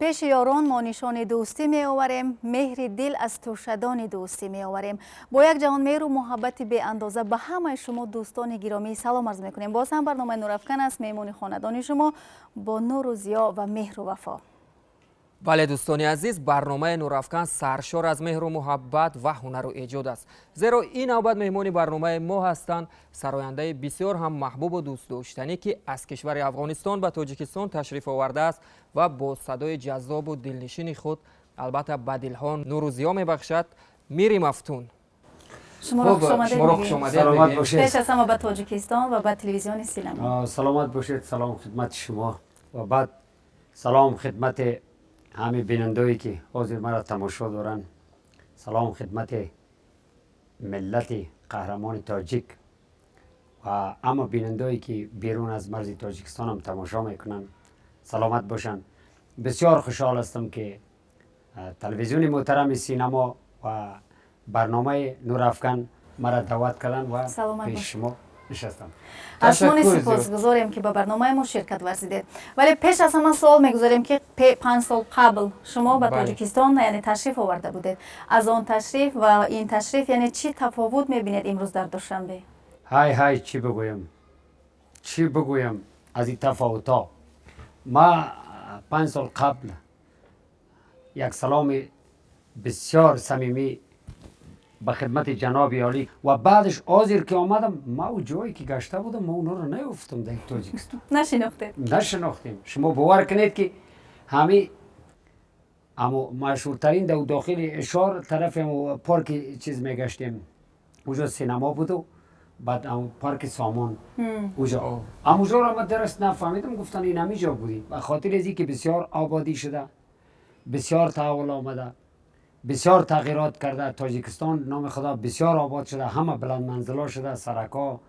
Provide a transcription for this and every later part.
پیش یاران ما نشان دوستی می آوریم، مهر دل از توشدان دوستی می آوریم. با یک جهان مهر و محبت بی اندازه به همه شما دوستان گرامی سلام عرض میکنیم. باز هم برنامه نورافکن است، میهمان خاندان شما با نور و ضیا و مهر و وفا. بله دوستان عزیز، برنامه نورافکن سرشار از مهر و محبت و هنر و ایجاد است. زیرا این نوبت مهمان برنامه ما هستند سراینده بسیار هم محبوب و دوست داشتنی که از کشور افغانستان به تاجیکستان تشریف آورده است و با صدای جذاب و دلنشین خود البته به دلها نور و ضیا میبخشد، میری مفتون. شما را خوش آمدید. شما را خوش آمدید. سلامت باشید. پیش از همه به تاجیکستان و به تلویزیون سینما. سلامت باشید. سلام خدمت شما و بعد سلام خدمت همه بینندهایی که حاضر مرا تماشا دارن. سلام خدمت ملت قهرمان تاجیک و اما بینندهایی که بیرون از مرز تاجیکستان هم تماشا میکنن، سلامت باشن. بسیار خوشحال هستم که تلویزیون محترم سینما و برنامه نورافکن مرا دعوت کردن و پیش شما نشستم. از شما سپاسگزاریم که به برنامه ما شرکت ورزیدید. ولی پیش از همه سوال میگذاریم که 5 سال قبل شما به تاجیکستان یعنی تشریف آورده بودید. از آن تشریف و این تشریف یعنی چی تفاوت میبینید امروز در دوشنبه؟ های های، چی بگویم، چی بگویم از این تفاوت ها. ما 5 سال قبل یک سلام بسیار صمیمی به خدمت جناب عالی و بعدش آزیر که آمدم، ما او جایی که گشته بودم ما اونا رو نیافتم در تاجیکستان. نشناختیم. نشناختیم. شما باور کنید که همه اما مشهورترین در داخل شهر طرف پارک چیز میگشتیم، اونجا سینما بود و بعد پارک سامان اونجا. اما اونجا رو ما درست نفهمیدم، گفتن این همیجا بودی. به خاطر از اینکه بسیار آبادی شده، بسیار تحول آمده، بسیار تغییرات کرده تاجیکستان، نام خدا بسیار آباد شده، همه بلند منزلا شده، سرکا،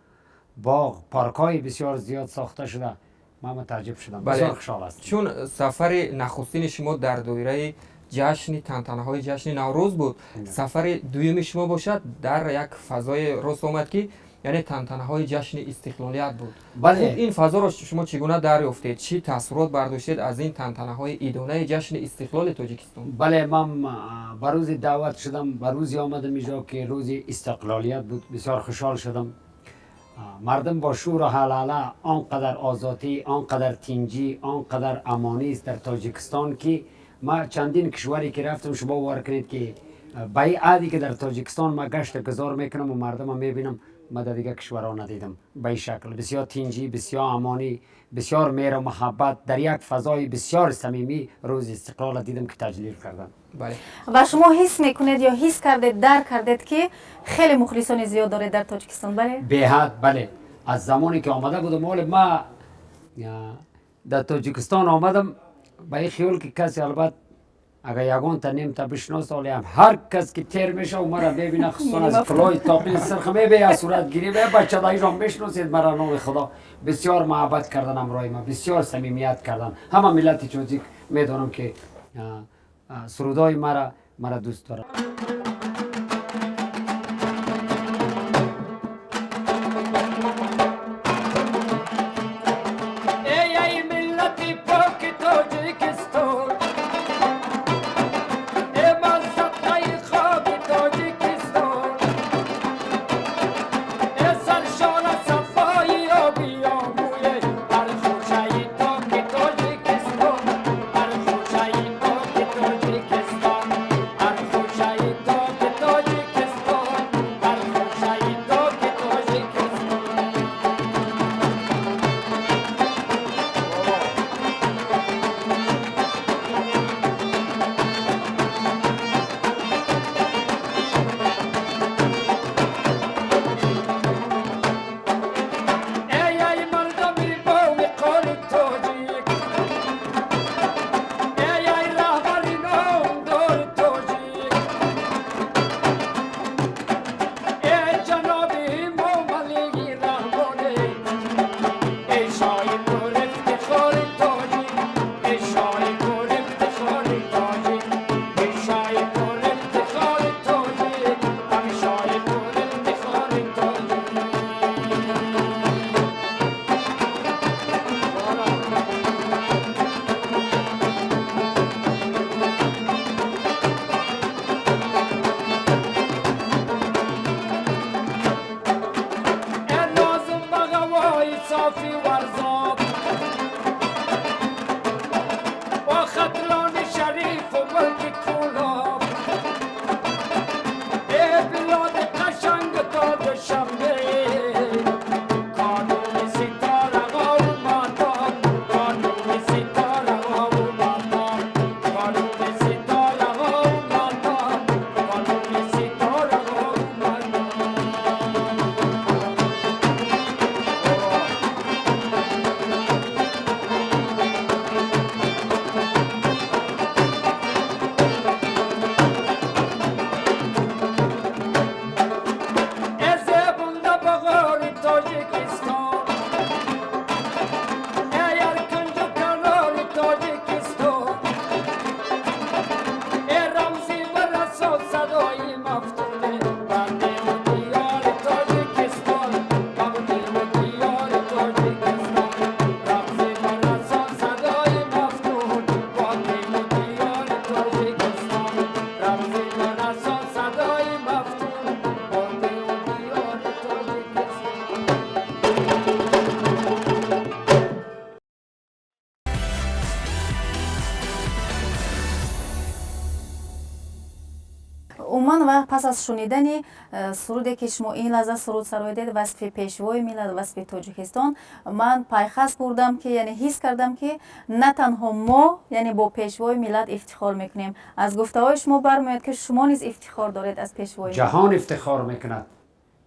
باغ، پارکای بسیار زیاد ساخته شده. من متعجب شدم. بله. بسیار خوشحال هستم. چون سفر نخستین شما در دایره جشن تنتنه‌های جشن نوروز بود، سفر دوم شما باشد در یک فضای راست آمد که یعنی تنتنه‌های جشن استقلالیت بود. بله. خب این فضا را شما چگونه دریافتید؟ چی تاثیرات برداشتید از این تنتنه‌های ایدانه جشن استقلال تاجیکستان؟ بله، من به روز دعوت شدم، به روزی آمدم اینجا که روز استقلالیت بود. بسیار خوشحال شدم. مردم با شور و حلاله، آنقدر آزادی، آنقدر تینجی، آنقدر امانی است در تاجیکستان که ما چندین کشوری که رفتم، شما باور کنید که به این عادی که در تاجیکستان ما گشت گذار میکنم و مردم میبینم، ما در دیگه کشورها ندیدم به این شکل. بسیار تینجی، بسیار امانی، بسیار مهر و محبت در یک فضای بسیار صمیمی روز استقلال دیدم که تجلیل کردن. بله. و شما حس میکنید یا حس کردید، درک کردید که خیلی مخلصان زیاد دارید در تاجیکستان؟ بله؟ به حد بله. از زمانی که آمده بودم، مال ما در تاجیکستان آمدم به این خیال که کسی البته اگر یگان تا نیم تا بشناس، هم هر کس که تیر میشه و مرا ببینه، خصوصا از کلاه تاپیل سرخ میبینه، از صورت گیری به بچه دایی را میشناسید مرا، نام خدا بسیار محبت کردن همراه ما، بسیار صمیمیت کردن. همه ملت تاجیک میدونم که سرودای مرا دوست دارن. ای ملت پاک تاجیکستان، صافی ورزاب با ختلان شریف و ملک کولاب ای بلاد قشنگ تا دوشنبه کانون ستاره ها و ماتاب کانون ستاره ها و ماتاب کانون ستاره ها و ماتاب کانون ستاره ها و ماتاب. از بنده بغار تاجیکستان ای کنج و کنار تاجیکستان ای رمزی برسا صدای مفتونه بنده و دیار تاجیکستان بنده و دیار تاجیکستان رمزی برسا صدای مفتون بنده و دیار تاجیکستان رمزی برسا صدای مفتون بنده و دیار تاجیکستان. Умуман ва пас аз шунидани суруде ки шумо ин лаҳза суруд сароидед, васфи пешвои миллат, васфи Тоҷикистон, ман пайхаст бурдам ки яъне ҳис кардам ки на танҳо мо яъне бо пешвои миллат ифтихор мекунем. Аз гуфтаҳои шумо бармеояд ки шумо низ ифтихор доред аз пешвои миллат. جهان افتخار میکند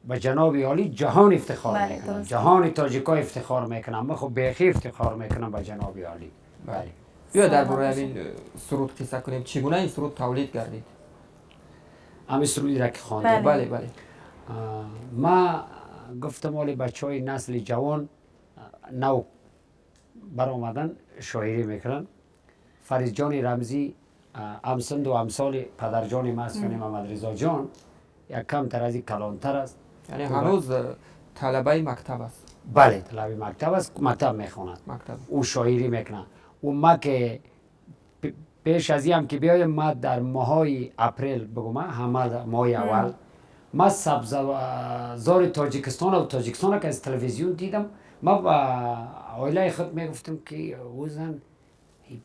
به جناب عالی جهان افتخار بله، میکنم درست. جهان تاجیکا افتخار میکنم من خب بیخی افتخار میکنم به جناب عالی. بله. بیا سلامت درباره باشید. این سرود قصه کنیم. چگونه این سرود تولید گردید؟ همین سرودی را که خواندم. بله. بله بله. ما گفتم مال بچه های نسل جوان نو برآمدن شاعری میکنن. فرید جان رمزی همسند و امثال پدرجان ما است، یعنی محمد رضا جان یک کم تر از این کلانتر است. یعنی هنوز طلبه مکتب است. بله طلبه مکتب است، مکتب میخواند. مکتب. او شاعری میکنه. و ما که پیش از این هم که بیایم ما در ماهای اپریل بگم همه ماه اول ما سبززار تاجیکستان و تاجیکستان که از تلویزیون دیدم ما با عائله خود میگفتم که او زن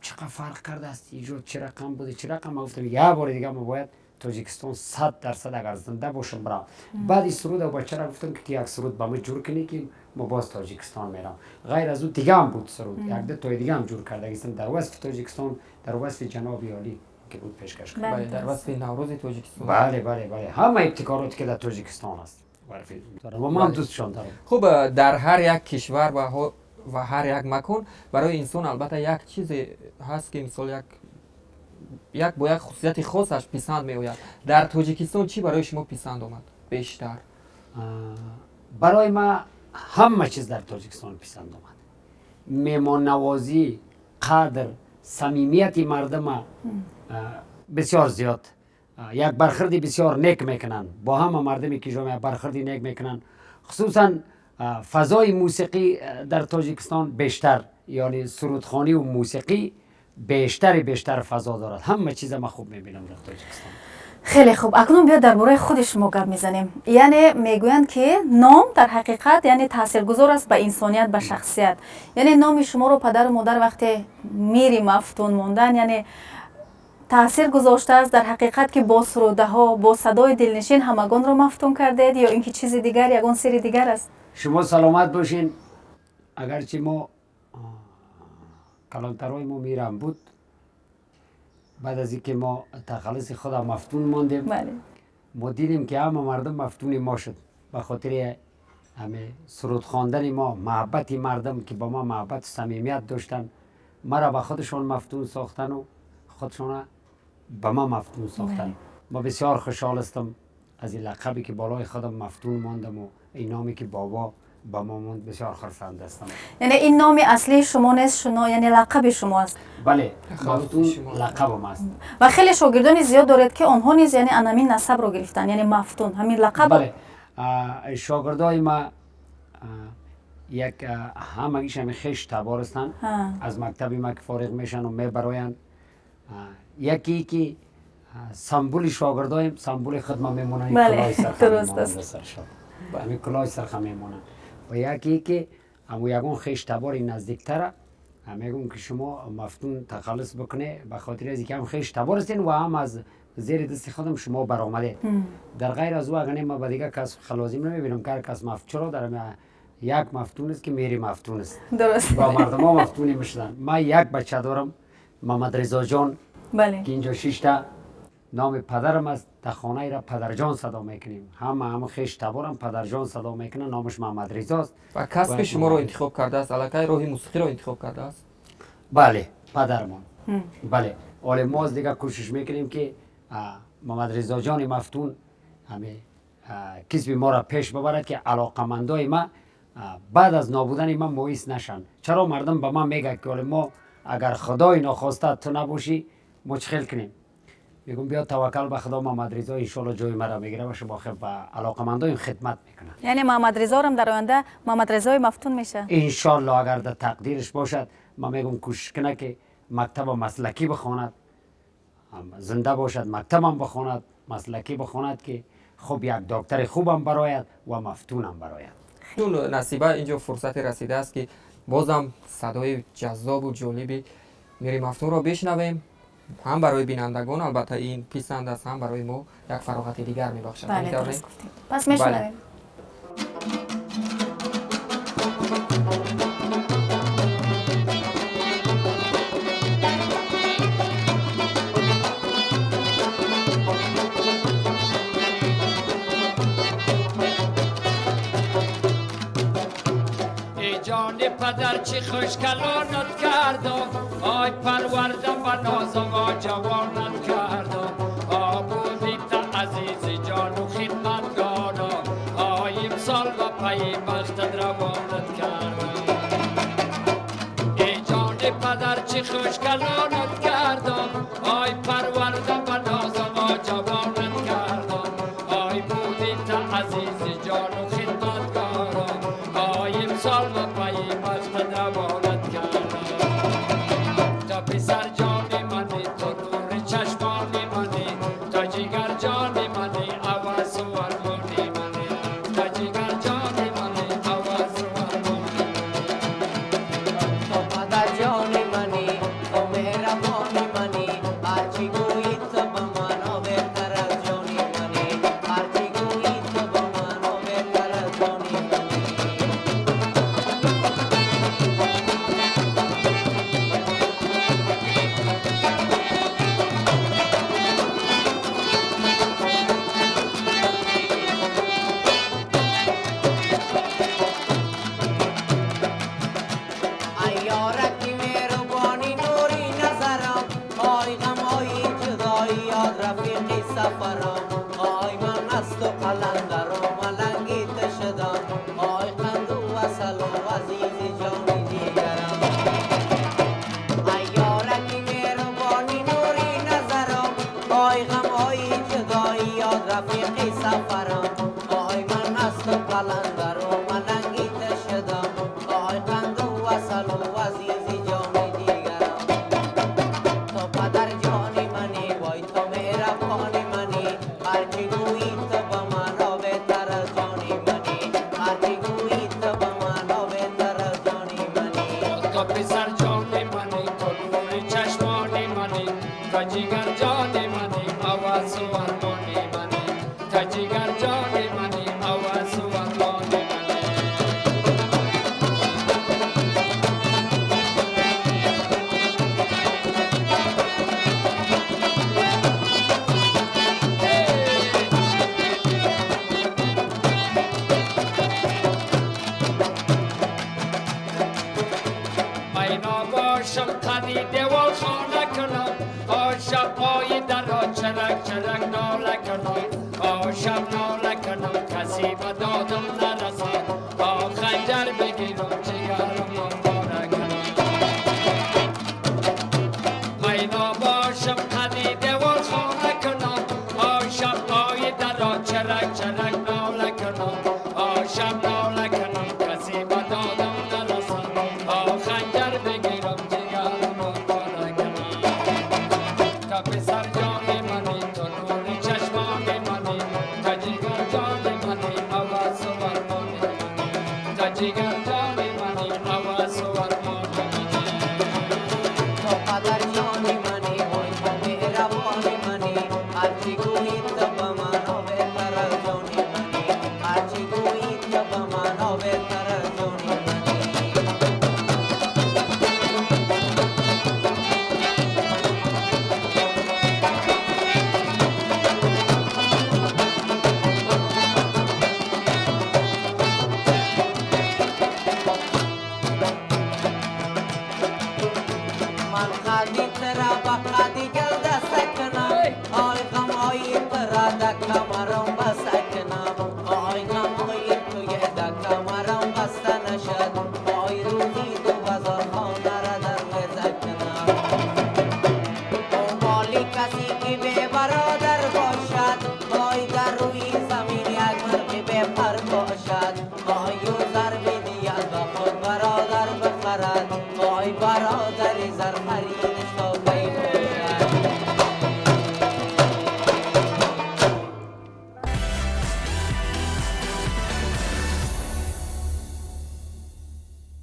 چقدر فرق کرده است اینجا، چه رقم بوده چه رقم. ما گفتم یه بار دیگه ما باید تاجیکستان 100% اگر زنده باشم برم. بعد این سرود و بچه را گفتم که یک سرود با ما جور کنی که ما باز تاجیکستان میرم. غیر از او دیگه هم بود سرود، یک دو تای دیگه هم جور کرده گفتم در وصف تاجیکستان، در وصف جناب عالی که بود پیشکش کردم. بله، بله در وصف نوروز تاجیکستان. بله بله بله همه ابتکاراتی که در تاجیکستان است و من دوستشان دارم. خب در هر یک کشور و هر یک مکان برای انسان البته یک چیز هست که مثال یک با یک خصوصیت خاصش پسند می آید. در تاجیکستان چی برای شما پسند آمد بیشتر؟ برای ما همه چیز در تاجیکستان پسند آمد. مهمان نوازی، قدر، صمیمیت مردم بسیار زیاد. یک برخوردی بسیار نیک میکنن با همه مردمی که جامعه برخوردی نیک میکنن. خصوصا فضای موسیقی در تاجیکستان بیشتر، یعنی سرودخوانی و موسیقی بیشتر فضا دارد. همه چیز ما خوب میبینم در تاجیکستان. خیلی خوب، اکنون بیا درباره خود شما گپ میزنیم. یعنی میگویند که نام در حقیقت یعنی تاثیرگذار است به انسانیت، به شخصیت. یعنی نام شما رو پدر و مادر وقتی میری مفتون موندن یعنی تاثیر گذاشته است در حقیقت که با سروده ها، با صدای دلنشین همگان رو مفتون کردید یا اینکه چیز دیگر، یگان سری دیگر است؟ شما سلامت باشین. اگرچه ما کلانترهای ما میرم بود، بعد از اینکه ما تخلص خود مفتون ماندیم، بله. ما دیدیم که همه مردم مفتون ما شد به خاطر همه سرود خواندن ما، محبت مردم که با ما محبت و صمیمیت داشتن، مرا به خودشون مفتون ساختن و خودشون به ما مفتون ساختن. بله. ما بسیار خوشحال هستم از این لقبی که بالای خودم مفتون ماندم و این نامی که بابا با ما موند، بسیار خرسند هستم. یعنی این نام اصلی شما نیست، شما یعنی لقب شما است؟ بله، تخلص مفتون شما. لقبم است. و خیلی شاگردان زیاد دارید که آنها نیز یعنی انامین نسب رو گرفتن، یعنی مفتون همین لقب. بله، شاگردای ما یک همگیش همی خویش تبار هستند. از مکتب ما که فارغ میشن و میبراین، یکی که سمبول شاگردایم سمبول خود ما میمونن، بله، کلاه سرخ درست میمونن است. به سرشان. همین کلاه سرخ میمونن. و یکی که امو یگون خویش تبار نزدیکتره میگم که شما مفتون تخلص بکنه، به خاطر از اینکه هم خویش تبار هستین و هم از زیر دست خودم شما برآمده. در غیر از او اگه ما به دیگه کس خلازیم نمیبینم که هر کس مفتون، چرا در یک مفتون است که میری مفتون است. درست. با مردم ها مفتونی میشدن. من یک بچه دارم، محمد رضا جان. بله. که اینجا شیشته، نام پدرم است، در خانه را پدرجان صدا میکنیم، هم خویش تبارم پدرجان صدا میکنه، نامش محمد رضا است. و کسب شما رو انتخاب کرده است، علاقه راهی موسیقی رو انتخاب کرده است؟ بله پدرمان. بله حالا ما از دیگه کوشش میکنیم که محمد رضا جان مفتون همه کسب ما را پیش ببرد که علاقمندای ما بعد از نابودن ما مویس نشن. چرا مردم به ما میگه که ما اگر خدای ناخواسته تو نباشی ما چه کنیم؟ میگم بیا توکل به خدا، محمد رضا ان شاء الله جای مرا میگیره و شما خب به علاقمندایم خدمت میکنه. یعنی محمد رضا هم در آینده محمد رضای مفتون میشه ان شاء الله اگر در تقدیرش باشد. ما میگم کوشش کنه که مکتب مسلکی بخواند، زنده باشد مکتبم بخواند، مسلکی بخواند که خب یک دکتر خوبم براید و مفتونم براید. چون نصیبه اینجا فرصت رسیده است که بازم صدای جذاب و جالبی میری مفتون را بشنویم، هم برای بینندگان البته این پسند است، هم برای ما یک فراغت دیگر میبخشد. بله درست گفتیم. پس میشنویم. پدر چی خوش کلانت کردم، آی پروردم و نازم و جوانت کردم، آبودی تا عزیز جان و خدمتگارم، آی امسال و پی بختت روانت کردم. ای جان پدر چی خوش کلانت کردم، آی پروردم و نازم و جوانت کردم، آی بودی تا عزیز جان و خدمتگارم، آی امسال و پی بختت روانت کردم. تا پسر جان منی، تو نور چشمان منی، تا جگر جان منی، عوض و ارمان منی، تا جگر جان منی، عوض و ارمان منی، تو پدر جان منی، تو مهربان منی، هرچی گویی تو به من بهتر از جان منی، هرچی گویی تو به من بهتر از جان منی. جگر جان منی،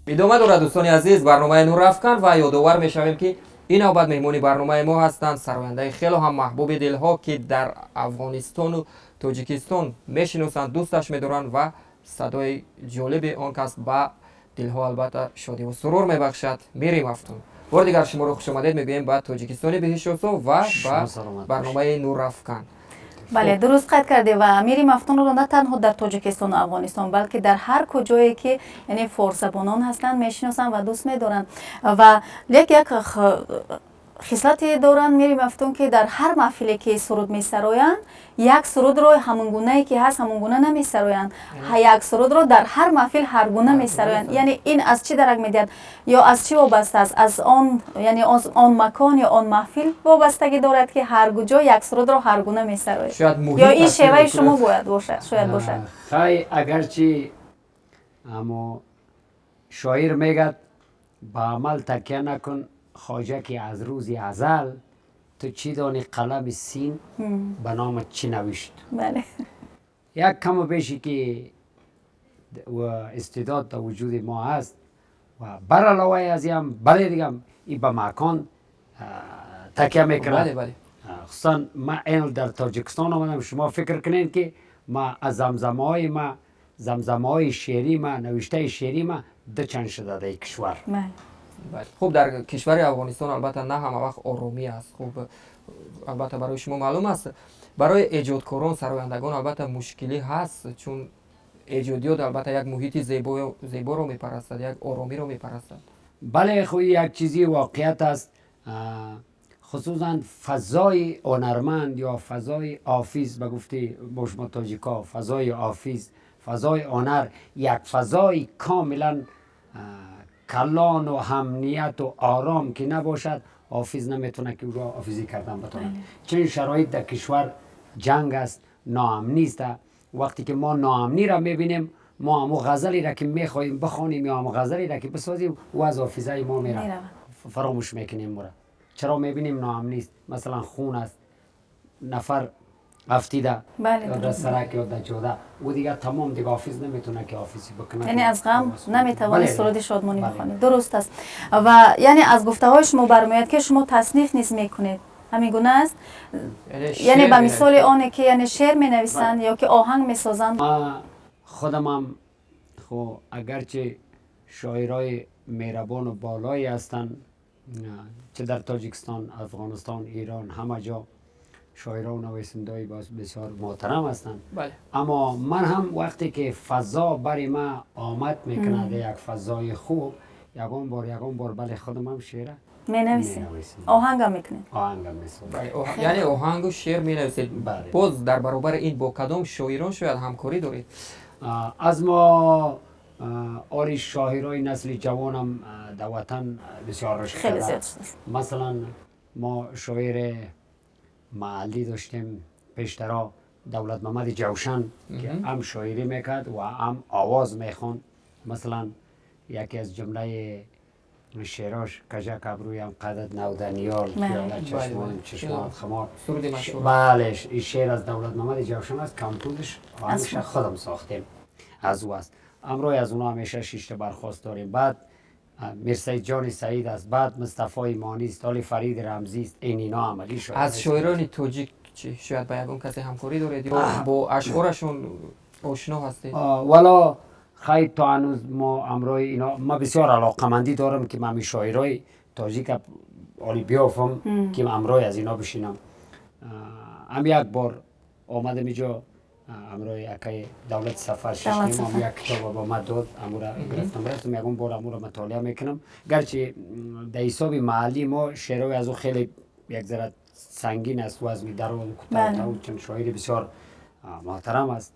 Идома дорад, дӯстони азиз, барномаи Нурафкан ва ёдовар мешавем, ки ин навбат меҳмони барномаи мо ҳастанд сарояндаи хело ҳам маҳбуби дилҳо, ки дар Афғонистону Тоҷикистон мешиносанд, дӯсташ медоранд ва садои ҷолиби он кас ба дилҳо албатта шодиву сурур мебахшад. Мири Мафтун, бори дигар шуморо хушомадед мегӯем ба Тоҷикистони беҳиштосо ва ба барномаи Нурафкан. Бале, дуруст қайд кардем ва Мири Мафтунро на танҳо дар Тоҷикистону Афғонистон, балки дар ҳар куҷое ки, яъне, форсзабонон ҳастанд, мешиносанд ва дӯст медоранд. Ва лек як хислате доранд Мири Мафтун, ки дар ҳар маҳфиле ки суруд месароянд, як сурудро ҳамон гунае ки ҳаст, ҳамон гуна намесароянд, як сурудро дар ҳар маҳфил ҳар гуна месароянд. Яъне ин аз чӣ дарак медиҳад ё аз чӣ вобаста аст? Аз он, яъне, он макон ё он маҳфил вобастагӣ дорад, ки ҳар куҷо як сурудро ҳар гуна месарояд, ё ин шеваи шумо бояд бошад, шояд бошад? Хай, агарчи амо шоир мегӯяд: «Ба амал такя накун, хоҷа, ки аз рӯзи азал ту чӣ донӣ қалами син ба номат чӣ навишт». Як каму беши ки истеъдод дар вуҷуди мо ҳаст ва бар аловаи аз ин, бале, дигам и ба макон такя мекунад. Хусусан ма ин дар Тоҷикистон омадам, шумо фикр кунед, ки ма аз замзамаҳои ма, замзамаҳои шеърӣ ма, навиштаи шеърӣ ма ду чанд шуда дар кишвар. Хуб, дар кишвари Афғонистон албатта на ҳама вақт оромӣ аст. Хуб, албатта барои шумо маълум аст, барои эҷодкорон, сарояндагон албатта мушкилӣ ҳаст, чун эҷодиёт албатта як муҳити зеборо мепарастад, як оромиро мепарастад. Бале, хуб, як чизи воқеият аст. Хусусан фазои ҳунарманд ё фазои ҳофиз, ба гуфти бо шумо тоҷикҳо, фазои ҳофиз, фазои ҳунар як фазои комилан калон ва амният ва ором ки набошад, ҳофиз наметавонад ки ӯро ҳофизӣ кардан битавонад. Чунин шароит дар кишвар ҷанг аст, ноамнӣ аст. Вақте ки мо ноамниро мебинем, мо ҳамон ғазалеро ки мехоҳем бихонем ё ҳамон ғазалеро ки бисозем, ӯ аз ҳофизаи мо меравад, фаромӯш мекунем ӯро. Чаро? Мебинем ноамнист, масалан, хун аст, нафар афтида ё дар сарак ё дар ҷода, ӯ дигар тамом, дига ҳофиз наметавонад ки ҳофизӣ бикунад. Яъне аз ғам наметавонӣ суруди шодмонӣ бихонӣ, дуруст аст. Ва яъне аз гуфтаҳои шумо бармеояд, ки шумо тасниф низ мекунед, ҳамин гуна аст? Яъне ба мисоли оне ки, яъне, шеър менависанд ё ки оҳанг месозанд. Худамам хо, агарчи шоирои меҳрабону болое ҳастанд, чӣ дар Тоҷикистон, Афғонистон, Эрон, ҳама ҷо шоирон ва нависандаҳои бисёр муҳтарам ҳастанд, аммо ман ҳам вақте ки фазо бари ма омад мекунад, як фазои хуб, ягон бор, бале, худам ҳам шеъра менависед, оҳангам мекунед? Оҳангам месозам. Яъне оҳангу шеър менависед. Боз дар баробари ин бо кадом шоирон шояд ҳамкорӣ доред? Аз мо оли шоирои насли ҷавонам дар ватан бисёр рушд карда. Масалан, мо шоири маҳаллӣ доштем пештара, Давлат Мамади Ҷавшан, ки ҳам шоирӣ мекард ва ҳам овоз мехонд. Масалан, яке аз ҷумлаи шеърош: «Кажак абрӯям, қадат навданиёл, пиёла чашмонам, чашмонат хумор». Бале, ин шеър аз Давлат Мамади Ҷавшан аст, композиш оҳангша худам сохтем, аз ӯ аст. Ҳамроҳи аз онҳо ҳамеша шишта бархост дорем. Баъд Мирсаидҷони Саид аст, баъд Мустафои Монист, оли Фарид Рамзист, ин ино ҳамагӣ шоир. Аз шоирони тоҷик чӣ, шояд ба ягон касе ҳамкорӣ доред ё бо ашъорашон ошно ҳастед? Вало, хай, то ҳанӯз мо ҳамроҳи ино, ма бисёр алоқамандӣ дорам, ки ман ҳамин шоирои тоҷика оли биёфам, ки ҳамроҳи аз ино бишинам. Ҳам як бор омадам иҷо, ҳамроҳи акаи Давлати Сафар шиштем, ҳам як китоба ба ма дод, амура гирифтам, рафтам, ягон бор амура мутолиа мекунам. Гарчи дар ҳисоби маҳаллии мо шеърҳои аз ӯ хеле як зара сангин аст, вазни дароз, кӯтоҳ, чун шоири бисёр муҳтарам аст.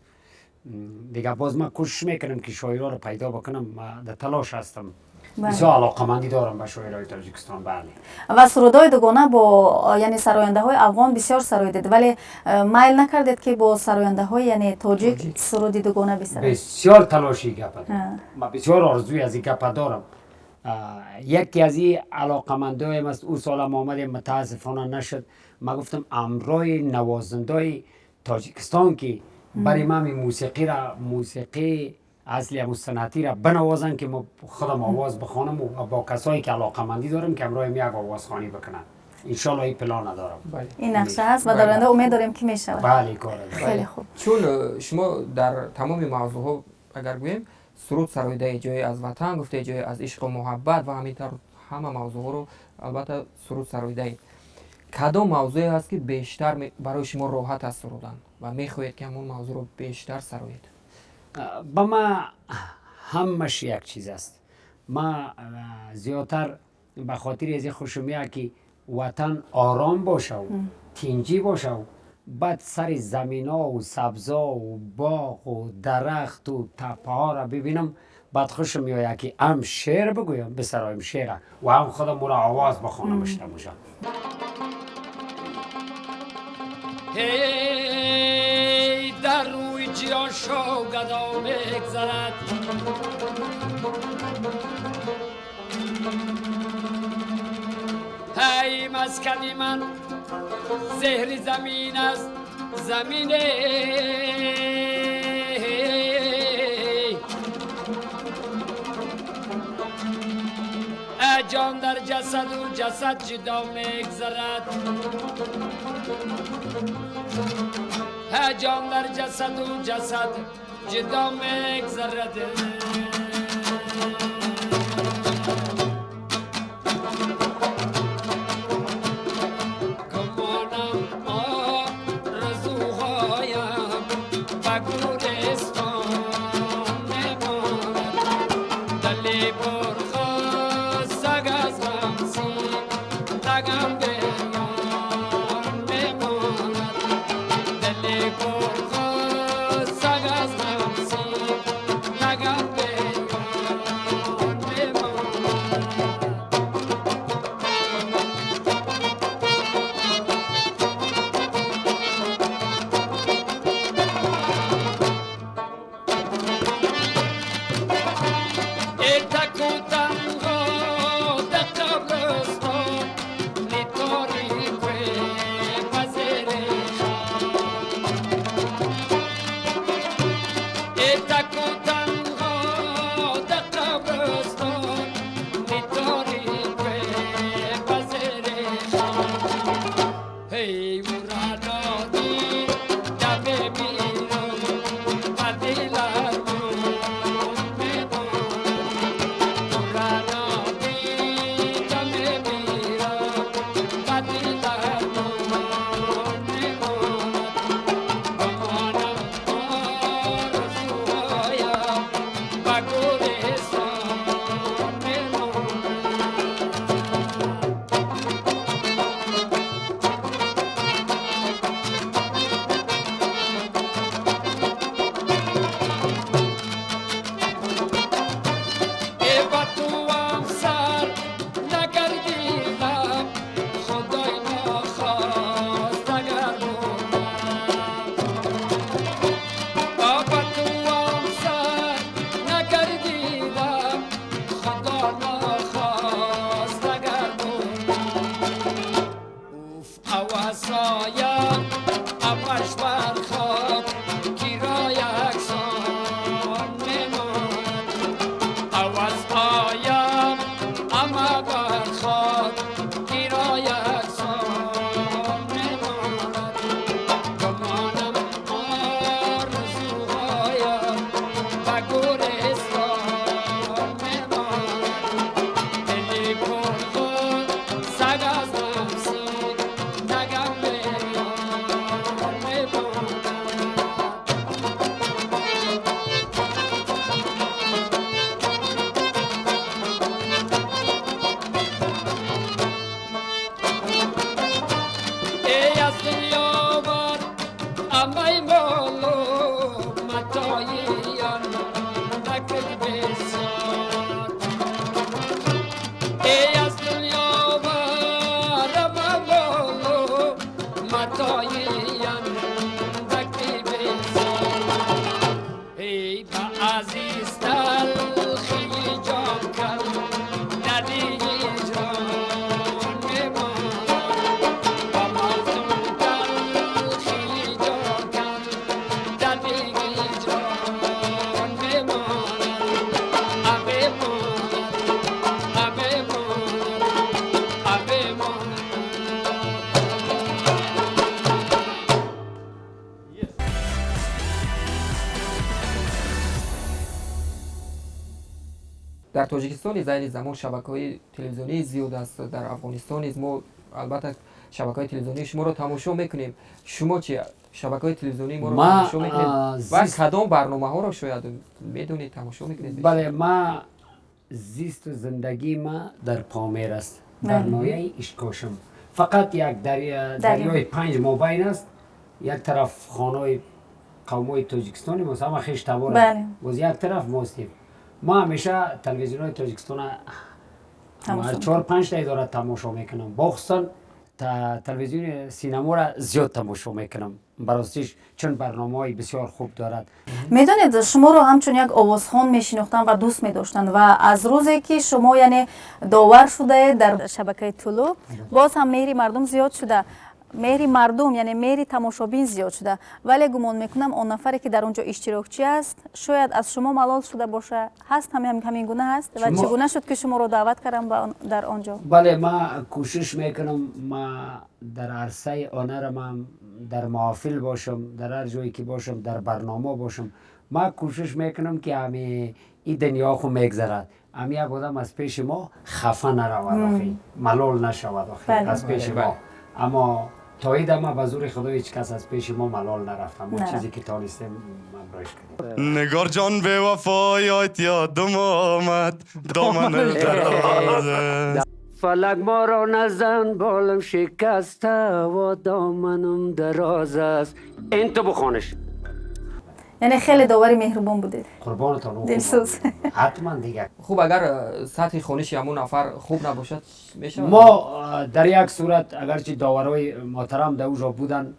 Дигар боз ман кӯшиш мекунам, ки шоирҳоро пайдо бикунам, дар талош ҳастам, бисёр алоқамандӣ дорам ба шоирҳои Тоҷикистон, бале. Ва сурудҳои дугона бо, яъне, сарояндаҳои афғон бисёр сароидед, вале майл накардед, ки бо сарояндаҳои, яъне, тоҷик суруди дугона бисароед? Бисёр талоши гапа, ман бисёр орзуи аз ин гапа дорам. Яке аз ин алоқамандиҳоям аст. Ӯ солам омадем, мутаассифона нашуд. Ман гуфтам, ҳамроҳи навозандаҳои Тоҷикистон, ки барои ман мусиқира, мусиқии اصلی همون سنتی را بنوازن که ما خودم آواز بخوانم و با کسایی که علاقمندی دارم که همراه می یک آوازخوانی بکنن. انشالله این پلان دارم. بله. این نقشه هست و در آینده امید داریم که میشود. بله کار دارم. خیلی خوب. چون شما در تمام موضوع اگر گوییم سرود سرایده، جای از وطن گفته، جای از عشق و محبت و همینطور همه موضوع رو البته سرود سرایده، کدام موضوعی هست که بیشتر برای شما راحت است سرودن و میخواهید که همون موضوع رو بیشتر سرایید؟ با ما همش یک چیز است. ما زیادتر به خاطر از خوشم میاد که وطن آرام باشه و تینجی باشه و بعد سر زمینا و سبزا و باغ و درخت و تپه ها را ببینم، بعد خوشم میآید که هم شعر بگویم، بسرایم شعر و هم خودم را آواز بخوانم بشتم. هی در روی جیان شوگدا میگذرد، هی مسکنی من زهر زمین است، زمین جان در جسد و جسد جدا میگذرد، جان در جسد و جسد جدا میگذرد. گمانم آرزوهایم به گورستان میماند، دل پرخاص سگ از غم سینگم بریان میماند، دل پرخاص سگ از غم سینگم بریان میماند. تک و تنها در قبرستان تاریک پذیر تک و تنها در قبرستان تاریک پذیر هی او را نادی دم میرم و دل Дар Тоҷикистон низ айни замон шабакаҳои телевизионии зиёд аст, дар Афғонистон низ мо албатта шабакаҳои телевизионии шуморо тамошо мекунем. Шумо чи, шабакаҳои телевизионии моро тамошо мекунед ва кадом барномаҳоро шояд медонед, тамошо мекунед? Бале, ма зисту зиндагии ма дар Помир аст, дар ноҳияи Ишкошим. Фақат як дарёи панҷ мобайн аст. Як тараф хонаҳои қавмҳои тоҷикистони мост, ҳама хеш табор, боз як тараф мостем. Ма ҳамеша телевизионҳои Тоҷикистона ҳар чор панҷ та идора тамошо мекунам. Бохусусан телевизиони Синаморо зиёд тамошо мекунам, баростиш, чун барномаҳои бисёр хуб дорад. Медонед, шуморо ҳамчун як овозхон мешинохтанд ва дӯст медоштанд ва аз рӯзе ки шумо, яъне, довар шудаед дар шабакаи Тулӯъ, боз ҳам меҳри мардум зиёд шуда, меҳри мардум, яъне меҳри тамошобин зиёд шуда. Вале гумон мекунам, он нафаре ки дар он ҷо иштирокчӣ аст, шояд аз шумо малол шуда боша. Ҳаст, ҳамин гуна ҳаст? Ва чӣ гуна шуд, ки шуморо даъват кардам дар он ҷо? Бале, ма кӯшиш мекунам, ма дар арсаи ҳунарам дар маҳофил бошам, дар ҳар ҷое ки бошам, дар барнома бошам, ма кӯшиш мекунам, ки ҳами ин дунё ху мегзарад, ҳами як одам аз пеши мо хафа наравад, охи малол нашавад, охи аз пеши мо. Аммо то ин дама ба зури Худо ҳеҷ кас аз пеши мо малол нарафт. Аммо чизе ки тонистем, ҳамроҳиш кардем. Нигор ҷон, бевафоят ёдам омад, доманам дароз. Фалак маро назан, болам шикаста ва доманам дароз аст. Ин ту бихониш. Яъне хеле довари меҳрубон будед. Қурбонатон. Дилсӯз. Ҳатман дигар. Хуб, агар сатҳи хониши ҳамон нафар хуб набошад, мешавад? Мо дар як сурат, агарчи доварҳои муҳтарам дар ӯ ҷо буданд,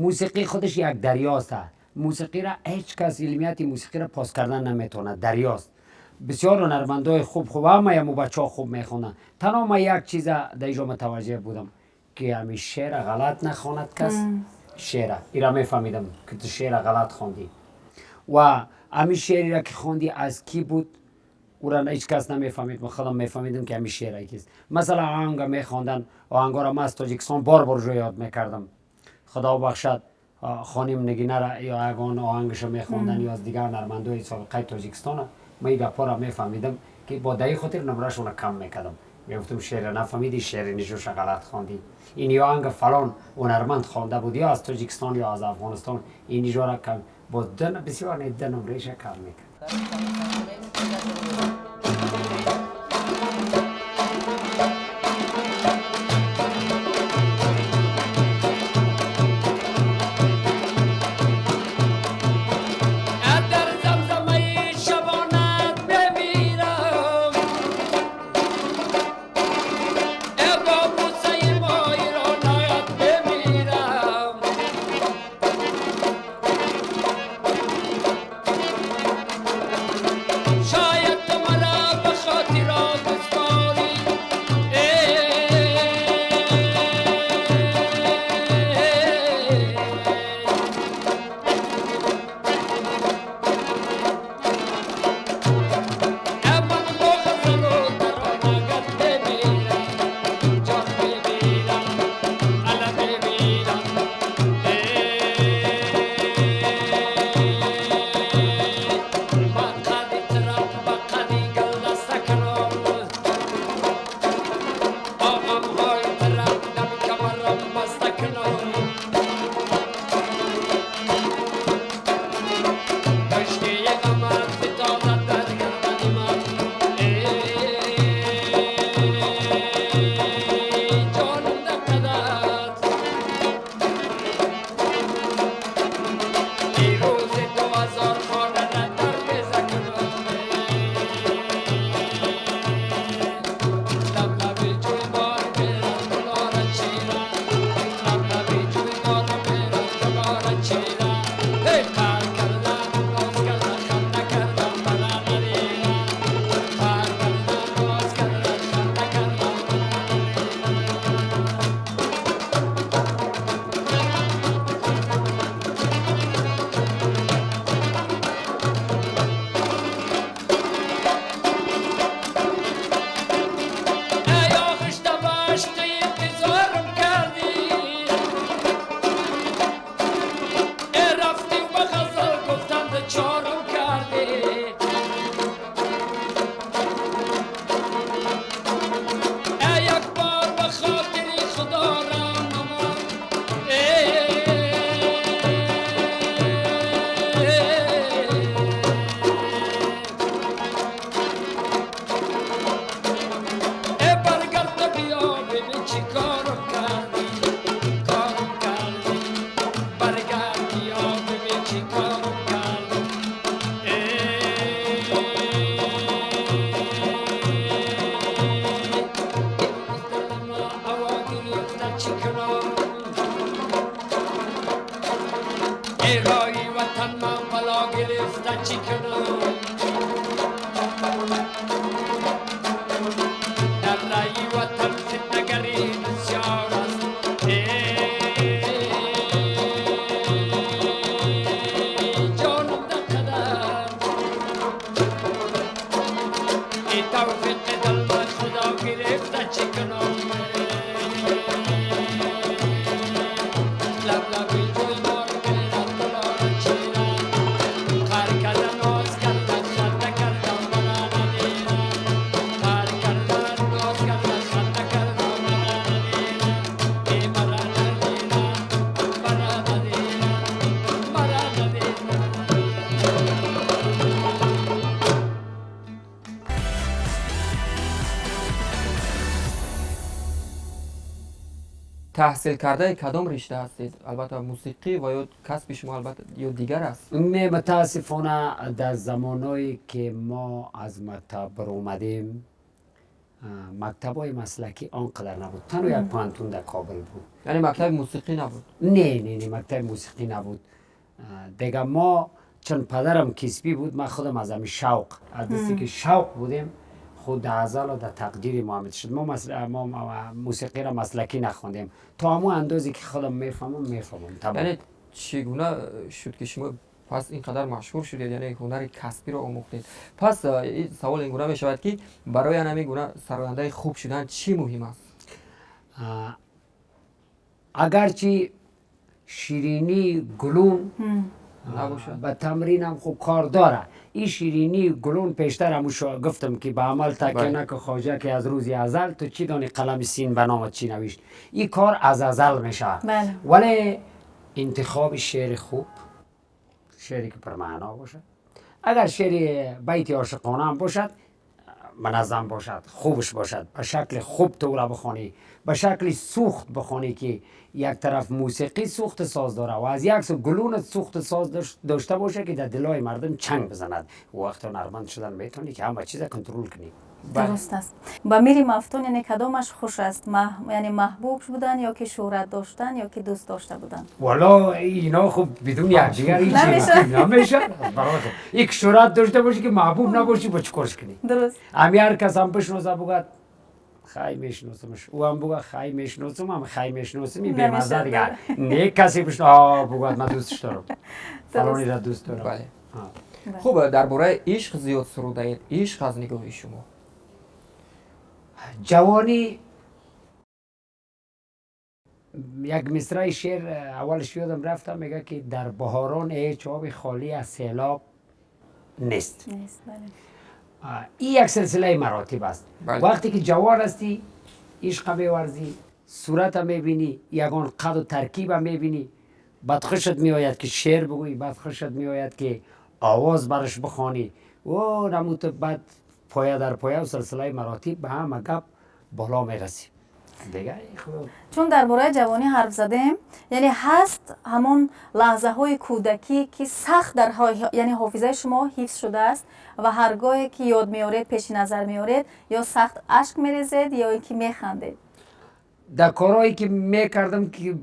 мусиқӣ худаш як дарёст. Мусиқиро ҳеҷ кас илмияти мусиқиро пос кардан наметавонад, дарёст. Бисёр ҳунармандои хуб хуб, ҳамаи ҳамун бачаҳо хуб мехонанд. Танҳо ман як чиза дар инҷо мутаваҷҷеҳ будам, ки ҳамин шеъра ғалат нахонад кас. Шеъра ира мефаҳмидам, ки ту шеъра ғалат хондӣ ва ҳамин шеъреро ки хондӣ, аз кӣ буд, ӯра ҳеҷ кас намефаҳмид. Ман худам мефаҳмидам, ки ҳамин шеъра кист. Масалан, оҳанга мехондан, оҳангоро ман аз Тоҷикистон бор бор ҷо ёд мекардам. Худо бахшад хоним Нигинара, ё ягон оҳангашо мехондан, ё аз дигар ҳунармандои собиқаи Тоҷикистона, ман ин гапҳоро мефаҳмидам, ки бо даи хотир нумрашонро кам мекардам. Мегуфтам: шеъра нафаҳмидӣ, шеъри нишоша ғалат хондӣ, ин ё оҳанга фалон ҳунарманд хонда буд, ё аз Тоҷикистон, ё аз Афғонистон, ин нижора кам бо бисёр не, ду нумреша кам мекард. در زمزمه شبانت بمیرم، ای با بوسه مایرانت بمیرم. چی کنم؟ در رای وطن فتنه‌گری بسیار است، ای جانم در قدم، ای توفیق دل من خدا گرفته چی کنم؟ لب لبی جوی بار میرد گلان چیرم، قهر کردن ناز کردن خنده کردن مرا ندیدم، قهر کردن ناز کردن خنده کردن مرا ندیدم، ای مرا ندیدم، مرا ندیدم، مرا ندیدم. تحصیل کرده کدام رشته هستید؟ البته موسیقی و یا کسب شما البته یا دیگر است؟ نه متاسفانه در زمانایی که ما از مکتب برآمدیم مکتبای مسلکی آنقدر نبود، تنها یک پوهنتون در کابل بود. یعنی مکتب موسیقی نبود؟ نه نه نه، مکتب موسیقی نبود. دیگه ما چون پدرم کسبی بود، من خودم از همین شوق، از دستی که شوق بودیم خود در ازل و در تقدیر ما آمد شد. ما موسیقی را مسلکی نخوندیم، تا همون اندازی که خودم میفهمم تمام. یعنی چگونه شد که شما پس اینقدر مشهور شدید، یعنی هنر کسبی را آموختید؟ پس این سوال اینگونه می شود که برای همین گونه سراینده خوب شدن چی مهم است؟ اگرچه شیرینی گلون نباشد به تمرین هم خوب کار داره. این شیرینی گلون پیشتر همون گفتم که به عمل تکیه نکن خواجه که از روزی ازل تو چی دانی قلم سین به نامت چی نوشت. این کار از ازل میشه. ولی انتخاب شعر خوب، شعری که پرمعنا باشه، اگر شعر بیت عاشقانه هم باشد منظم باشد، خوبش باشد، به شکل خوب تو را بخوانی، به شکل سوخت بخوانی که یک طرف موسیقی سوخت ساز داره و از یک سو گلون سوخت ساز داشته باشه که در دلای مردم چنگ بزند. وقت هنرمند شدن میتونی که همه چیز کنترل کنی. درست است. با میری مفتون یعنی کدامش خوش است؟ یعنی محبوب بودن یا که شهرت داشتن یا که دوست داشته بودن؟ والا اینا خب بدون یکدیگر هیچ نمیشه. برای خب یک شهرت داشته باشی که محبوب نباشی با چیکارش کنی؟ درست. امی هر کس هم بشناسه بگه خی میشناسمش، او هم بگه خی میشناسم، هم خی میشناسم، این بی‌مزه دیگه. نه کسی بشناسه بگه من دوستش دارم، فلانی را دوست دارم. بله. خب درباره عشق زیاد سروده، عشق از نگاه شما؟ جوانی یک مصرع شعر اولش یادم رفتم، میگه که در بهاران هیچ آب خالی از سیلاب نیست. بله. این یک سلسله مراتب است. بله. وقتی که جوان هستی عشق می‌ورزی، صورت میبینی، یگان قد و ترکیب میبینی، بعد خوشت میآید که شعر بگویی، بعد خوشت میآید که آواز برش بخوانی و نموت، بعد پایه در پایه و سلسله مراتب به همه گپ بالا میرسی دیگه. چون درباره جوانی حرف زدیم، یعنی هست همون لحظه های کودکی که سخت در یعنی حافظه شما حفظ شده است و هرگاهی که یاد میارید، پیش نظر میارید، یا سخت اشک میریزید یا اینکه میخندید؟ در کارهایی که میکردم که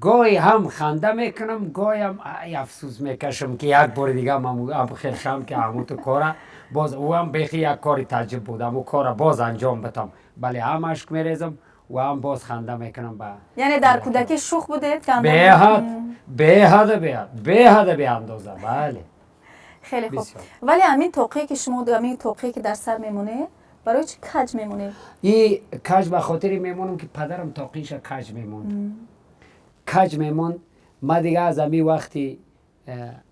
گاهی هم خنده میکنم، گاهی هم افسوس میکشم که یک بار دیگه هم خیرشم که همون تو کاره باز او هم بیخی یک کاری تعجب بود، همون کار باز انجام بدم، بله هم اشک میریزم و هم باز خنده میکنم. با یعنی در کودکی شوخ بودید؟ به حد به حد به اندازه. بله خیلی خوب. ولی همین توقیه که شما همین توقیه که در سر میمونه برای چی کج میمونه؟ این کج به خاطر میمونم که پدرم توقیش کج میموند، کج میموند. ما دیگه از همین وقتی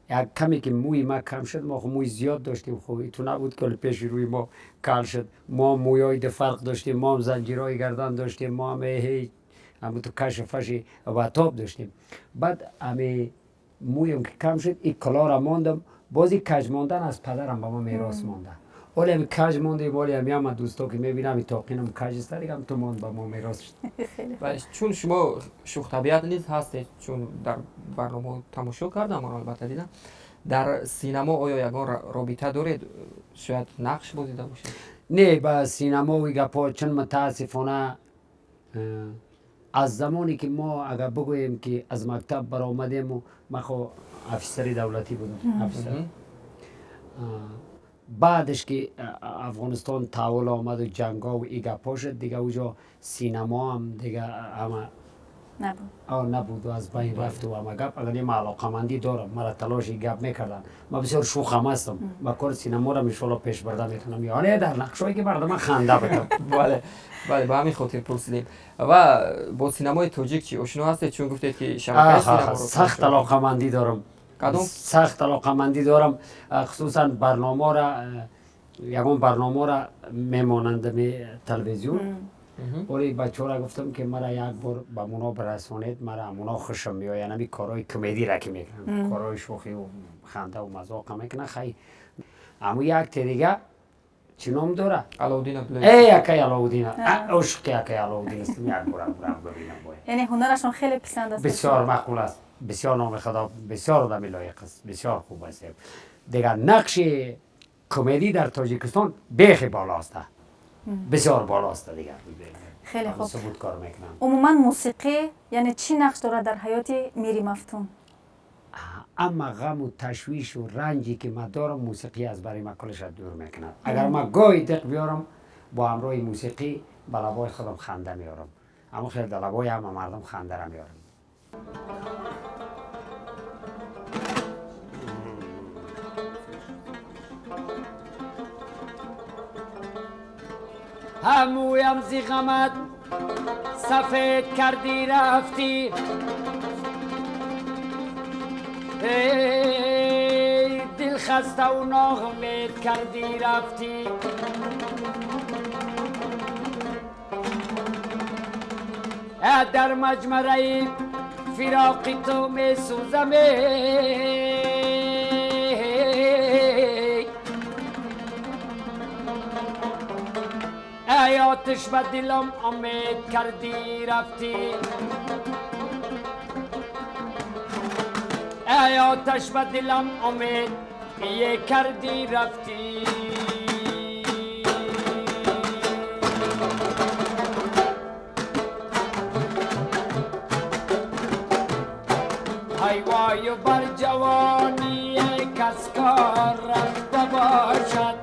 یک کمی که موی ما کم شد، ما خب موی زیاد داشتیم، خب تو نبود که پیش روی ما کل شد، ما مویای ده فرق داشتیم، ما هم زنجیرهای گردن داشتیم، ما هم هیچ هم تو کش فش و تاب داشتیم. بعد همی مویم که کم شد، این کلا را ماندم، باز کج ماندن از پدرم به ما میراث مانده. ولی همی کج مانده، ولی همی هم دوستا که میبینم این تاقینم کج است دیگه، هم تو ماند به ما میراث شد. چون شما شوخ طبیعت نیز هستید، چون در برنامه تماشا کردم و البته دیدم در سینما، آیا یگان رابطه دارید؟ شاید نقش بازیده باشید؟ نه با سینما و گپا، چون متاسفانه از زمانی که ما اگر بگوییم که از مکتب برآمدیم و من خو افسر دولتی بودم، افسر بعدش که افغانستان تحول آمد و جنگا و ای گپا شد دیگه، اوجا سینما هم دیگه همه نبود. نبود و از بین رفت و همه گپ. اگر من علاقمندی دارم، مرا تلاش گپ میکردن، من بسیار شوخ هم هستم، با کار سینما را انشالله پیش برده میتونم، یعنی در نقشایی که مردم خنده بدم. بله بله، به همین خاطر پرسیدیم. و با سینمای تاجیک چی آشنا هستید؟ چون گفتید که شبکه سینما رو سخت علاقمندی دارم. کدوم؟ سخت علاقمندی دارم، خصوصا برنامه را، یگان برنامه را میمانند می تلویزیون. ولی بچه را گفتم که مرا یک بار به مونا برسانید، مرا مونا خوشم میآید، یعنی کارهای کمدی را که میکنن، کارهای شوخی و خنده و مذاق میکنن. خیلی امو یک دیگه چی نام داره؟ علاودین عبدالله. ای یکی علاودین، عشق یکی علاودین است، یک بار برم ببینم باید. یعنی هنرشون خیلی پسند است. بسیار معقول است، بسیار نام خدا، بسیار آدم لایق است، بسیار خوب است. دیگر نقش کمدی در تاجیکستان بیخی بالا است، بسیار بالا است دیگر. خیلی خوب. ثبوت کار میکنم. عموما موسیقی یعنی چی نقش داره در حیات میری مفتون؟ اما غم و تشویش و رنجی که من دارم، موسیقی از برای من کلش دور میکند. اگر من گاهی دق بیارم، با همراه موسیقی به لبای خودم خنده میارم، اما خیلی در لبای همه مردم خنده را میارم. همویم زی غمت سفید کردی رفتی، ای دل خسته و ناامید کردی رفتی. در مجمره فراق تو می سوزم، ای آتش به دلم امید کردی رفتی، ای آتش به دلم امید یه کردی رفتی. های وای بر جوانی کس کار رفته باشد،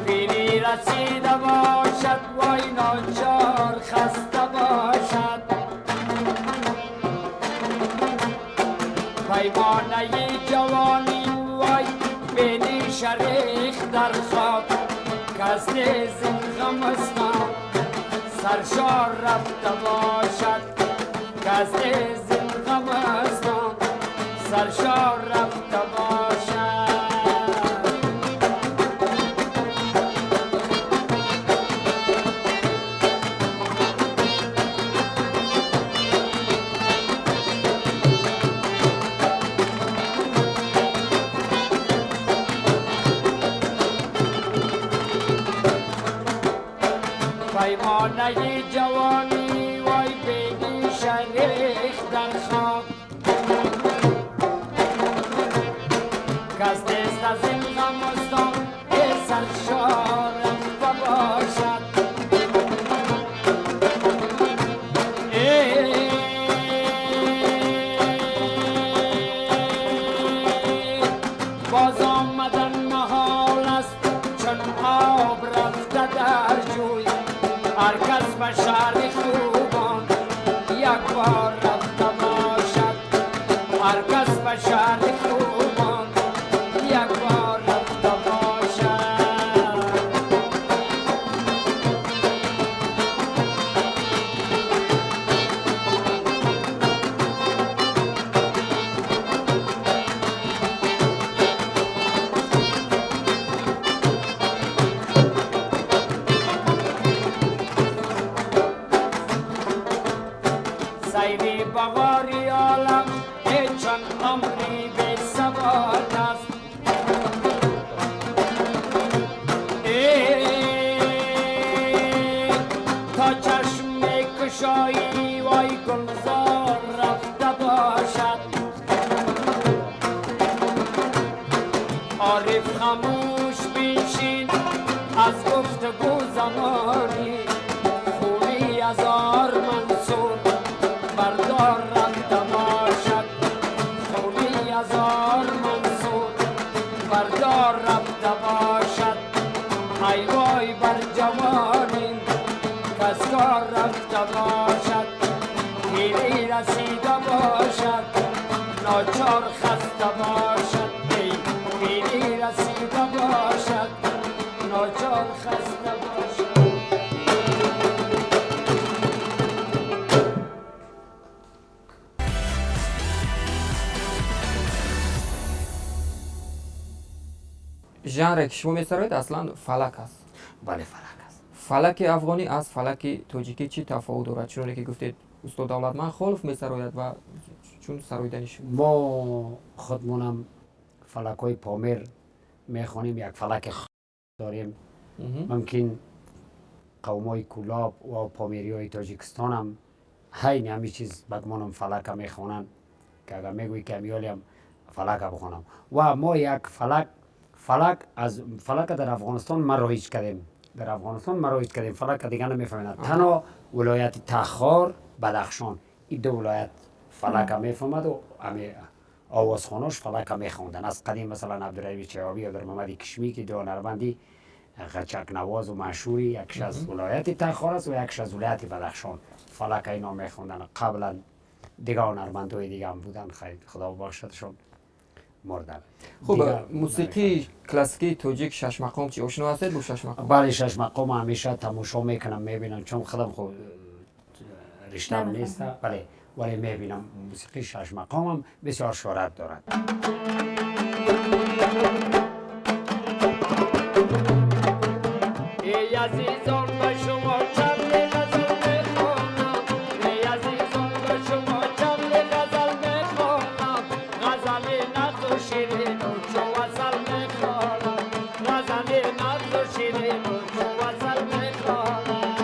پیری رسیده باشد، وای ناچار خسته باشد. پیمانه جوانی وای بینی شریخ در خواب، کس نیز این غمستان سرشار رفته باشد، کس نیز این غمستان سرشار رفته باشد. پیمانه جوانی وای بینی شریخ در خواب، کس نیست از این غمستان سرشار رفته باشد. باز آمدن محال است چون آب رفته در جوی، هر کس به شهر خوبان یک بار رفته باشد، هر کس به شهر خوبان یک بار رفته باشد. سیری بغاری عالم چون عمری به ثبات است، تا چشم کشایی وای گلزار رفته باشد. عارف خاموش بنشین از گفتگو زمانی، خوبی از آر منصور بردار رفته باشد، خوبی از دار رفته باشد. ای وای بر جوانی کز کار رفته باشد، پیری رسیده باشد ناچار خسته باشد. ای پیری رسیده باشد ناچار خسته باشد. ژانری که شما میسرایید اصلا فلک است. بله فلک است. فلک افغانی از فلک تاجیکی چی تفاوت دارد؟ چون که گفتید استاد دولتمند خالف میسراید و چون سرایدنش ما خودمونم فلک های پامیر میخوانیم، یک فلک داریم. ممکن قوم های کولاب و پامیری های تاجیکستان هم هین همی چیز بگمانم فلک هم میخوانن که اگر میگوی که همیالی هم فلک بخوانم. و ما یک فلک از فلک در افغانستان ما رایج کردیم، در افغانستان ما رایج کردیم. فلک دیگه نمیفهمند، تنها ولایت تخار بدخشان این دو ولایت فلک میفهمد و همی آوازخواناش فلک میخوندن از قدیم. مثلا عبدالرحیم چهابی یا در محمد کشمی که دو هنرمندی غچک نواز و مشهوری، یکش از ولایت تخار است و یکش از ولایت بدخشان، فلک اینا میخوندن. قبلا دیگه هنرمندای دیگه هم بودن، خیلی خدا ببخشدشون مردن. خب موسیقی کلاسیکی تاجیک شش مقام چی آشنا هستید با شش مقام؟ بله شش مقام همیشه تماشا میکنم میبینم، چون خودم خب رشتم نیست، بله ولی میبینم موسیقی شش مقام هم بسیار شهرت دارد. ای عزیزان به شما چند غزل میخوانم، ای عزیزان به شما چند غزل میخوانم، غزل نغز و شیرین و چو عسل میخوانم، غزل نغز و شیرین و چو عسل میخوانم.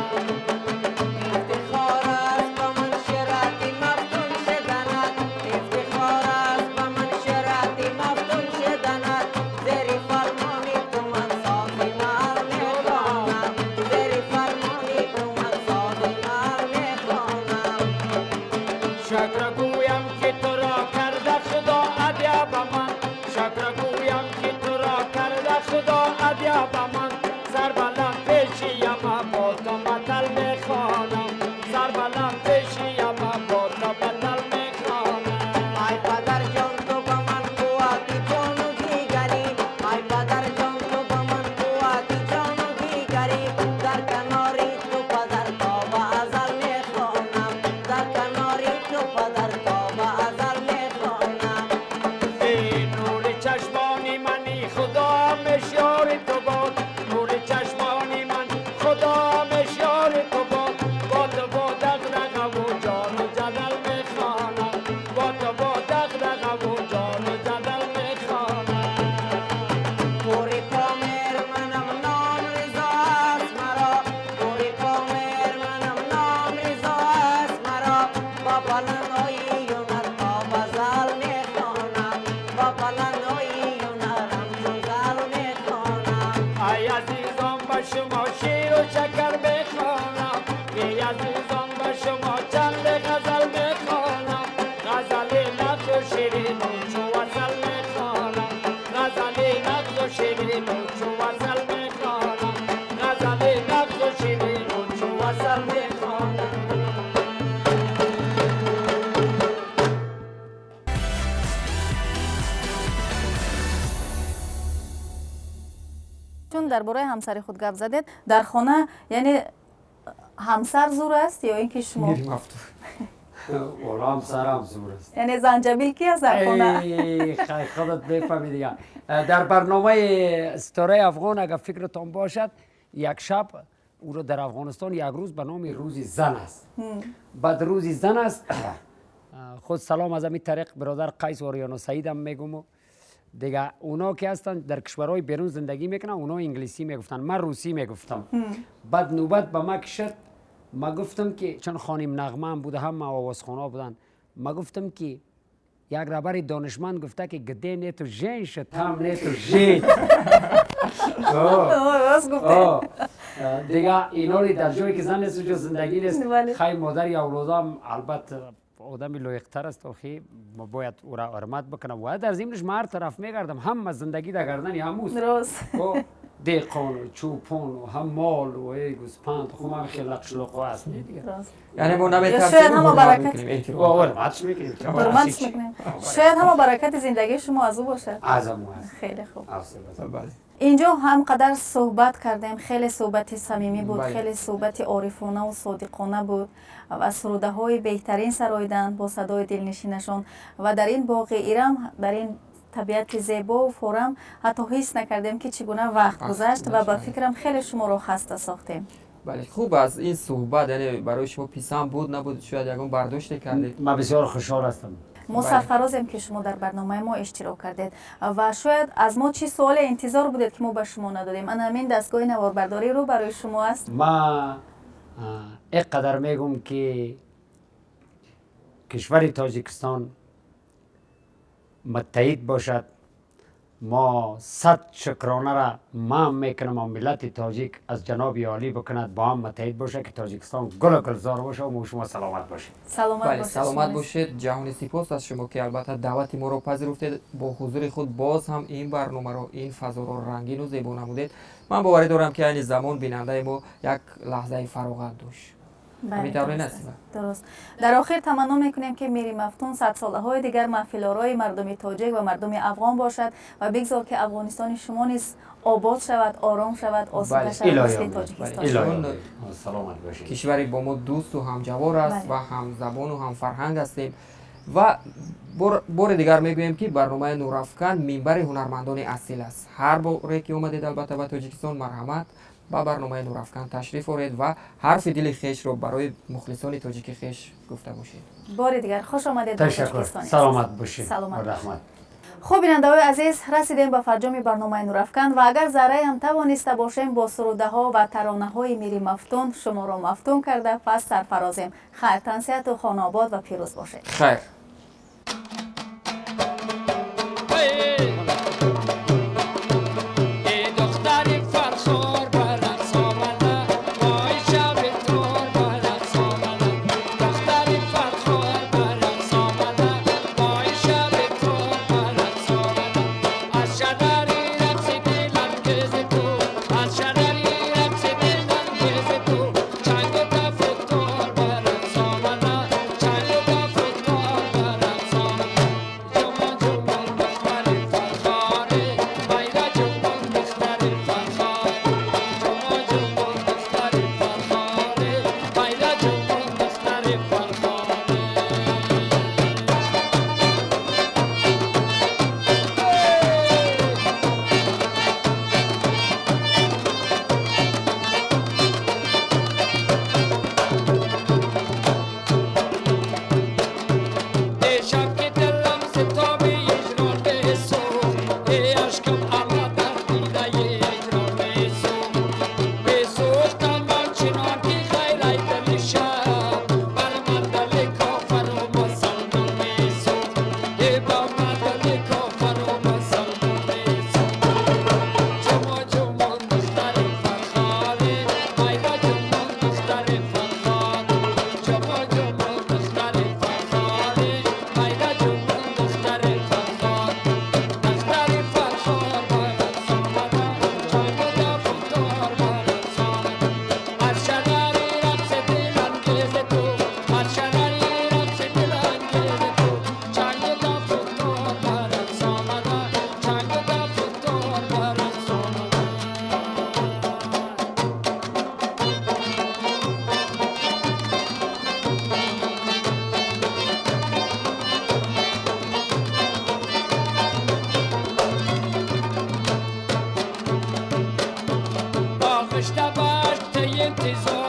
افتخار است به من شرعتی مفتون شدنت، افتخار است به من شرعتی مفتون شدنت، زیر فرمانی تو من سازی مال میخوانم، زیر فرمانی تو من سازی مال میخوانم. شکر گویم که تو را کرده خدا هدیه به من، شکر گویم که تو را کرده خدا هدیه به من، سر بلند پیشیم با تو متل میخوانم، سر بلند پیشیم با تو متل میخوانم. ای پدر جان تو به من قوتی جان و دیگری، ای پدر جان تو به من قوتی جان و دیگری، در کناری تو پدر تا به ازل میخوانم، در کناری تو پدر تا به ازل میخوانم. ای نور چشمانی منی خدا مشیار تو باد، نور چشمانی من خدا مشیار تو باد، با تو با دغدغه و جان و جدل میخوانم، با تو با دغدغه و جان و جدل میخوانم. پوری پامیر منم نام رضا است مرا، پوری پامیر منم نام رضا است مرا، با بلندای هنر تا غزل میخوانم، با بلندای هنرم چو زل میخوانم. ای عزیزان به شما شیر و شکر میخوانم، ای عزیزان به شما چند غزل میخوانم، غزل نغز و شیرین و چو عسل میخوانم، غزل نغز و شیرین و چو عسل میخوانم، غزل نغز و شیرین و چو عسل میخوانم. چون درباره همسر خود گپ زدید، در خانه یعنی همسر زور است یا اینکه شما؟ میریم افتاد. والا همسرم زور است. یعنی زنجبیل کی است در خانه؟ ای خیلی خودت میفهمی دیگه. در برنامه ستاره افغان اگر فکرتان باشد، یک شب او را در افغانستان یک روز به نام روز زن است. بعد روز زن است، خود سلام از همین طریق برادر قیس و آریانا سعید هم میگم. دیگه اونا که هستن در کشورهای بیرون زندگی میکنن، اونا انگلیسی میگفتن، من روسی میگفتم. بعد نوبت به ما کشد، ما گفتم که چون خانم نغمه هم بوده، هم آوازخوان‌ها بودن، ما گفتم که یک رهبر دانشمند گفته که گده نه تو ژنش تام نه تو ژن. راست گفته. دیگه اینا رو در جایی که زن نیست اونجا زندگی نیست. بله. خیلی مادر یا اولادام البته آدم لایق‌تر است، آخی ما باید او را حرمت بکنم و در ضمنش من هر طرف میگردم هم زندگی در گردن هموست. درست. دیقان و چوپان و هم مال و ای گوسپند، خب من خیلی لقشلقو هست دیگه. یعنی ما نمی‌ترسیم، شاید همه برکت حرمتش میکنیم، حرمتش میکنیم. شاید همه برکت زندگی شما از او باشه. از او هست. خیلی خوب. اینجا هم قدر صحبت کردیم، خیلی صحبت صمیمی بود، خیلی صحبت عارفانه و صادقانه بود و سروده های بهترین سرایدن با صدای دلنشینشان و در این باغ ایرم، در این طبیعت زیبا و فورم حتی حس نکردیم که چگونه وقت گذشت و با فکرم خیلی شما رو خسته ساختیم. بله خوب از این صحبت یعنی برای شما پیسم بود نبود، شاید یکم برداشت کردید. من بسیار خوشحال هستم. ما سرفرازیم که شما در برنامه ما اشتراک کردید و شاید از ما چی سوال انتظار بودید که ما به شما ندادیم. من همین دستگاه نواربرداری رو برای شما است. ما اینقدر میگم که کشور تاجیکستان متحد باشد. ما صد شکرانه را من میکنم و ملت تاجیک از جناب عالی بکند با هم متحد باشه که تاجیکستان گل و گلزار باشه و ما شما سلامت باشید. سلامت باشید. سلامت باشید. جهانی سپاس از شما که البته دعوت ما رو پذیرفتید، با حضور خود باز هم این برنامه رو، این فضا رو رنگین و زیبا نمودید. من باوری دارم که این زمان بیننده ما یک لحظه فراغت داشت. درست. در آخر تمنا میکنیم که میری مفتون 100 ساله های دیگر محفل مردم تاجیک و مردم افغان باشد و بگذار که افغانستان شما نیز آباد شود، آرام شود، آسوده شود مثل تاجیکستان. سلامت باشید. کشوری با ما دوست و همجوار است و هم زبان و هم فرهنگ هستیم و بار دیگر میگوییم که برنامه نورافکن منبر هنرمندان اصیل است. هر باری که اومدید البته به تاجیکستان، مرحمت با برنامه نورافکن تشریف آورید و حرف دل خویش رو برای مخلصان تاجیک خویش گفته باشید. بار دیگر خوش آمدید. تشکر. سلامت باشید. سلامت. رحمت. خب بیننده‌های عزیز، رسیدیم به فرجام برنامه نورافکن و اگر ذره هم توانسته باشیم با سروده ها و ترانه های میری مفتون شما را مفتون کرده، پس سرفرازیم. خیر، تن صحت و خانه آباد و پیروز باشید. خیر. انتظار.